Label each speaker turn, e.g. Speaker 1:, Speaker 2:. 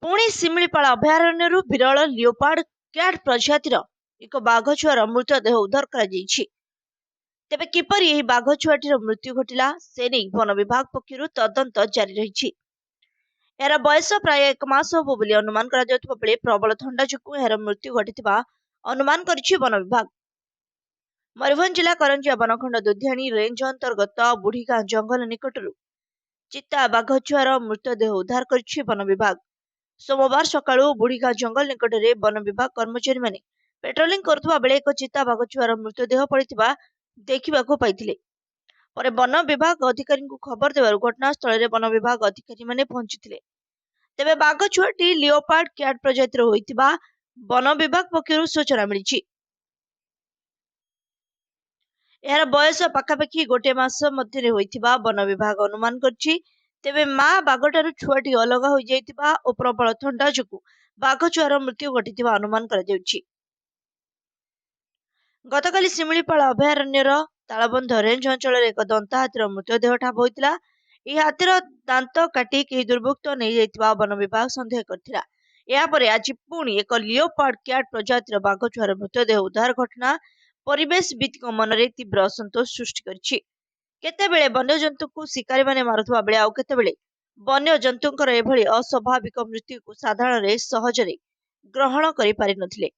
Speaker 1: ପୁଣି ଶିମିଳିପାଳ ଅଭୟାରଣ୍ୟରୁ ବିରଳ leopard cat ପ୍ରଜାତିର ଏକ ବାଘ ଛୁଆର ମୃତଦେହ ଉଦ୍ଧାର କରାଯାଇଛି। ତେବେ କିପରି ଏହି ବାଘ ଛୁଆଟିର ମୃତ୍ୟୁ ଘଟିଲା ସେ ନେଇ ବନ ବିଭାଗ ପକ୍ଷରୁ ତଦନ୍ତ ଜାରି ରହିଛି। ଏହାର ବୟସ ପ୍ରାୟ 1 ମାସ ହେବ ବୋଲି ଅନୁମାନ କରାଯାଉଥିବା ବେଳେ ପ୍ରବଳ ଥଣ୍ଡା ଯୋଗୁଁ ଏହାର ମୃତ୍ୟୁ ଘଟିଥିବା ଅନୁମାନ କରିଛି ବନ ବିଭାଗ। ମୟୂରଭଞ୍ଜ ଜିଲ୍ଲା କରଞ୍ଜିଆ ବନଖଣ୍ଡ ଦୁଧିଆଣୀ ରେଞ୍ଜ ଅନ୍ତର୍ଗତ ବୁଢ଼ୀଗାଁ ଜଙ୍ଗଲ ନିକଟରୁ ଚିତା ବାଘ ଛୁଆର ମୃତଦେହ ଉଦ୍ଧାର କରିଛି ବନ ବିଭାଗ। ସୋମବାର ସକାଳୁ ବୁଢ଼ୀଗାଁ ଜଙ୍ଗଲ ନିକଟରେ ବନ ବିଭାଗ କର୍ମଚାରୀମାନେ ପେଟ୍ରୋଲିଂ କରୁଥିବା ବେଳେ ଏକ ଚିତା ବାଘ ଛୁଆର ମୃତଦେହ ପଡ଼ିଥିବା ଦେଖିବାକୁ ପାଇଥିଲେ। ପରେ ବନ ବିଭାଗ ଅଧିକାରୀଙ୍କୁ ଖବର ଦେବାରୁ ଘଟଣାସ୍ଥଳରେ ବନ ବିଭାଗ ଅଧିକାରୀମାନେ ପହଞ୍ଚିଥିଲେ। ତେବେ ବାଘ ଛୁଆଟି ଲିଓପାର୍ଡ କ୍ୟାଟ୍ ପ୍ରଜାତିର ହୋଇଥିବା ବନ ବିଭାଗ ପକ୍ଷରୁ ସୂଚନା ମିଳିଛି। ଏହାର ବୟସ ପାଖାପାଖି 1 ମାସ ମଧ୍ୟରେ ହୋଇଥିବା ବନ ବିଭାଗ ଅନୁମାନ କରିଛି। ତେବେ ମା ବାଘଠାରୁ ଛୁଆଟି ଅଲଗା ହୋଇଯାଇଥିବା ଓ ପ୍ରବଳ ଥଣ୍ଡା ଯୋଗୁଁ ବାଘ ଛୁଆର ମୃତ୍ୟୁ ଘଟିଥିବା ଅନୁମାନ କରାଯାଉଛି। ଗତକାଲି ଶିମିଳିପାଳ ଅଭୟାରଣ୍ୟର ତାଳବନ୍ଧ ରେଞ୍ଜ ଅଞ୍ଚଳରେ ଏକ ଦନ୍ତା ହାତୀର ମୃତଦେହ ଠାବ ହୋଇଥିଲା। ଏହି ହାତୀର ଦାନ୍ତ କାଟି କେହି ଦୁର୍ବୃତ୍ତ ନେଇଯାଇଥିବା ବନ ବିଭାଗ ସନ୍ଦେହ କରିଥିଲା। ଏହାପରେ ଆଜି ପୁଣି ଏକ ଲିଓପାର୍ଡ କ୍ୟାଟ୍ ପ୍ରଜାତିର ବାଘ ଛୁଆର ମୃତଦେହ ଉଦ୍ଧାର ଘଟଣା ପରିବେଶବିତ୍ଙ୍କ ମନରେ ତୀବ୍ର ଅସନ୍ତୋଷ ସୃଷ୍ଟି କରିଛି। କେତେବେଳେ ବନ୍ୟଜନ୍ତୁଙ୍କୁ ଶିକାରୀମାନେ ମାରୁଥିବା ବେଳେ ଆଉ କେତେବେଳେ ବନ୍ୟଜନ୍ତୁଙ୍କର ଏଭଳି ଅସ୍ୱାଭାବିକ ମୃତ୍ୟୁକୁ ସାଧାରଣରେ ସହଜରେ ଗ୍ରହଣ କରିପାରିନଥିଲେ।